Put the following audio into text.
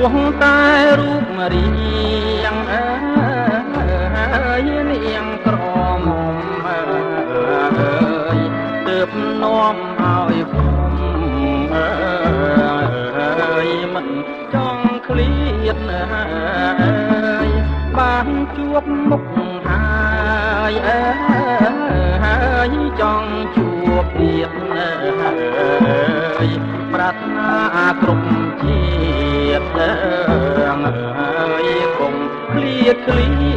ោះតែរូបរាងអើយនាងក្រមុំអើយ ទើបនាំឲ្យខ្ញុំអើយមិនចង់ឃ្លាតអើយ បានជួបមុខហើយអើយ ចង់ជួបទៀតអើយ ប្រាថ្នាគ្រប់ជាតិអើយ គុំឃ្លាតឃ្លា